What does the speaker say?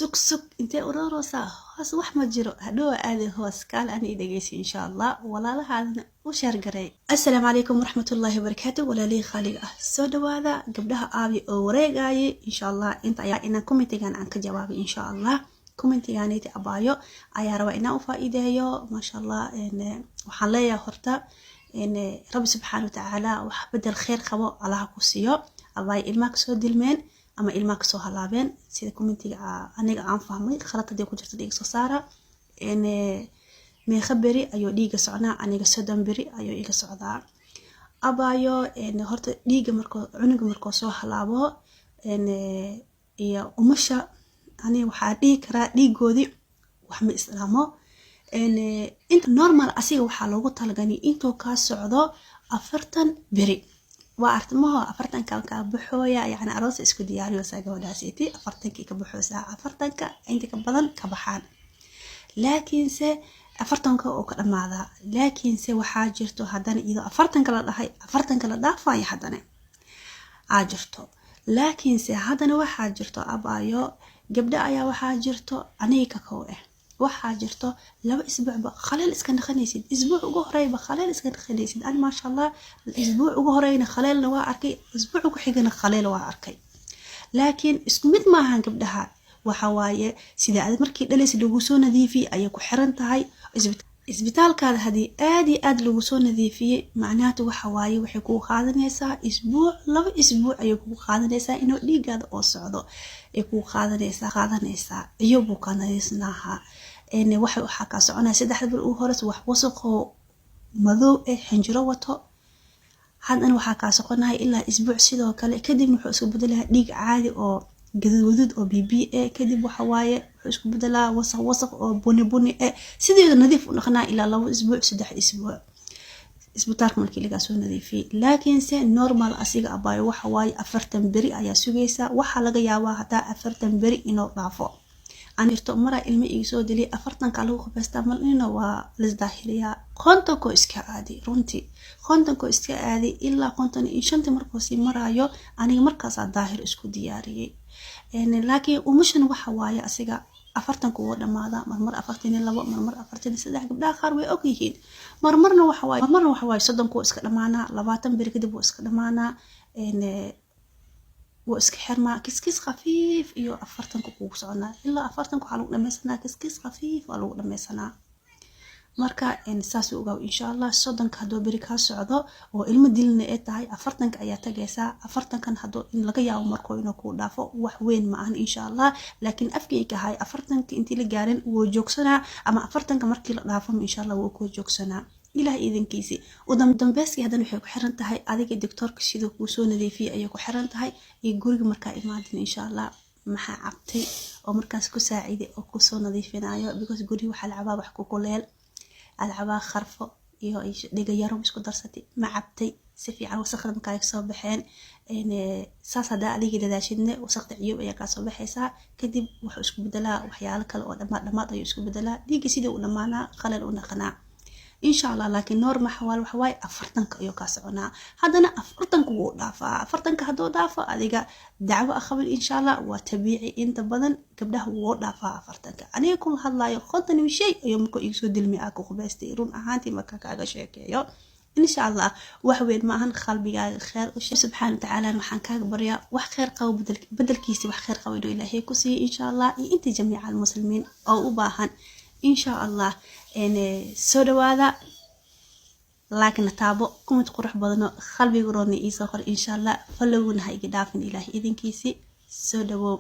Sug sug, intee uroroosaa? Hoos wax ma jiro, hadhowa aaday hoos kaale. Ani dhegeysi insha Allah, walaalahaadana u share gareey. Assalaamu calaykum waraxmatullaahi wabarakaatu. Walaalihii khaaliga ah, soo dhawaada. Gabdhaha aabi oo wareegayay, insha Allah inta ayaa inaan commentigan aan ka jawaabay. Insha Allah commentiganiti abaayo ayaa rabaa inaan u faa-iideeyo. Maasha Allah, waxaan leeyahay horta Rabbi subxaana watacaala wax bedel kheyr qabo Allaha ku siiyo. Abaayo, ilmaha kasoo dilmeen ama ilmaha kasoo halaabeen, sida commentiga aniga aan fahmay, khalad haddii ku jirta dhiiga soo saara. Meeqa beri ayuu dhiiga socnaa? Aniga 30 beri ayuu iga socdaa. Abaayo, horta dhiiga markoo cunuga markoo soo halaabo iyo umasha, aniga waxaa dhihi karaa dhiigoodii wax ma islaamo. Inta normal asiga waxaa loogu talagalay intuu kaa socdo 40 beri. Waa artimaho 40-ka kaa baxooya, yacni aroosa isku diyaariyoosaa gabadhaasiti, 40-kii ka baxoosaa, 40-ka inta ka badan ka baxaan, laakiinse 40-ka oo ka dhamaadaa. Laakiinse waxaa jirto haddana iyadoo 40-ka la dhahay, 40-ka la dhaafayo haddana aa jirto. Laakiinse haddana waxaa jirto, abaayo, gabdho ayaa waxaa jirto, aniga ka kow ah, waxaa jirto 2 isbuucba khaleel iska naqanaysid, isbuuc ugu horeyba khaleel iska naqanaysid. Ani maasha Allah, isbuuc ugu horeyna khaleelna waa arkay, isbuuc ugu xigana khaleel waa arkay, laakiin isku mid maahan gabdhaha. Waxa waaye sida aad markii dhalaysa lagu soo nadiifiyey ayay ku xiran tahay. Isbitaalkaada haddii aad iyo aad lagu soo nadiifiyey, macnaatu waxa waaye waxay kugu qaadanaysaa isbuuc, 2 isbuuc ayay kugu qaadanaysaa inuu dhiigaada oo socdo ay kugu qaadanaysaa. Iyo buu ka nadiifnaaha waxa waxaa kaa soconaya 3-da bil ugu horeysa wax wasaqoo madow eh, xinjiro wato. Haddana waxaa kaa soconaya ilaa isbuuc sidoo kale. Kadibna wuxuu isku bedelayaa dhiig caadi oo gaduud oo bb a. Kadib waxa waaye wuxuu isku bedelaa wasaq wasaq oo buni buni eh, sideeda nadiif u dhaqnaa ilaa 2 isbuuc, 3 isbuuc isbitaalka markii lagaa soo nadiifiyey. Laakiinse normal asiga, abaayo, waxa waaye 40 beri ayaa sugaysaa. Waxaa laga yaabaa hataa 40 beri inuu dhaafo. Jirto maraa ilmo iga soo diliyay, 40-ka lagu qubaystaa malina, waa lisdaahiriyaa. 50-koo iska aadi, runtii 50-koo iska aadi, ilaa 55-tii markuu sii maraayo aniga markaasaa daahir isku diyaariyey. Laakiin umushan waxa waaye asiga 40-ka wuu dhamaadaa, marmar 42, marmar 43. Gabdhaha qaar way ogyihiin. Marmarna waxa waaye 30-ka wuu iska dhamaanaa, 20 beri kadib wuu iska dhamaanaa, wuu iska xirmaa kiskis khafiif iyo 40-ka kugu soconaa. Ilaa 40-ka waxaa lagu dhameysanaa kiskis khafiif waa lagu dhameysanaa. Marka saas u ogaaw insha Allah. 30-ka hadduu beri kaa socdo oo ilmo dilna ay tahay, 40-ka ayaa tagaysaa. 40-kan hadduu in laga yaabo markuu inuu kuu dhaafo, wax weyn ma ahan insha Allah. Laakiin afkayga ahay, 40-ka intii la gaarin wuu joogsanaa, ama 40-ka markii la dhaafo insha Allah wuu kuu joogsanaa, Ilaah iidankiisi. Udambeyskii haddana waxay ku xiran tahay adiga doctoorka siduu kuu soo nadiifiyey ayay ku xiran tahay, iyo guriga markaa imaadin insha Allah maxaa cabtay oo markaas ku saaciiday oo kusoo nadiifinayo, because guriga waxaa la cabaa wax kukuleel, aad cabaa kharfo iyo dhigayaro isku darsatay, ma cabtay si fiican, wasaqda markaa soo baxeen. Saas haddaa adiga dadaashidne, wasaqda ciyoob ayaa kaa soo baxaysaa. Kadib wuxuu isku bedelaa waxyaalo kale oo dhammaad dhammaad ayuu isku bedelaa dhiigga, sidii u dhammaanaa qalal u naqanaa insha Allah. Laakiin normal xawaal waxa waaye 40-ka ayuu kaa soconaa. Haddana 40-ka wuu dhaafaa. 40-ka hadduu dhaafo, adiga dacwo aqabin insha Allah, waa tabiici. Inta badan gabdhaha wuu dhaafaa 40-ka. Aniga kula hadlaayo 50 iyo shay ayuu markuu igu soo dilmi aa ku qubaystay, run ahaantii marka kaaga sheekeeyo. Insha Allah wax weyn ma ahan. Qalbigaaga kheer u subxaana watacaala waxaan kaaga baryaa wax kheer qabo, bedelkiisi wax kheer qabo inuu Ilaahay ku siiyo insha Allah, iyo inta jamiica almuslimiin oo u baahan insha Allah. Soo dhawaada, laakina taabo, comment qurux badano, qalbiga roodna iisoo qor insha Allah. Followguna ha iga dhaafin, Ilaahay idinkiisi. Soo dhawow.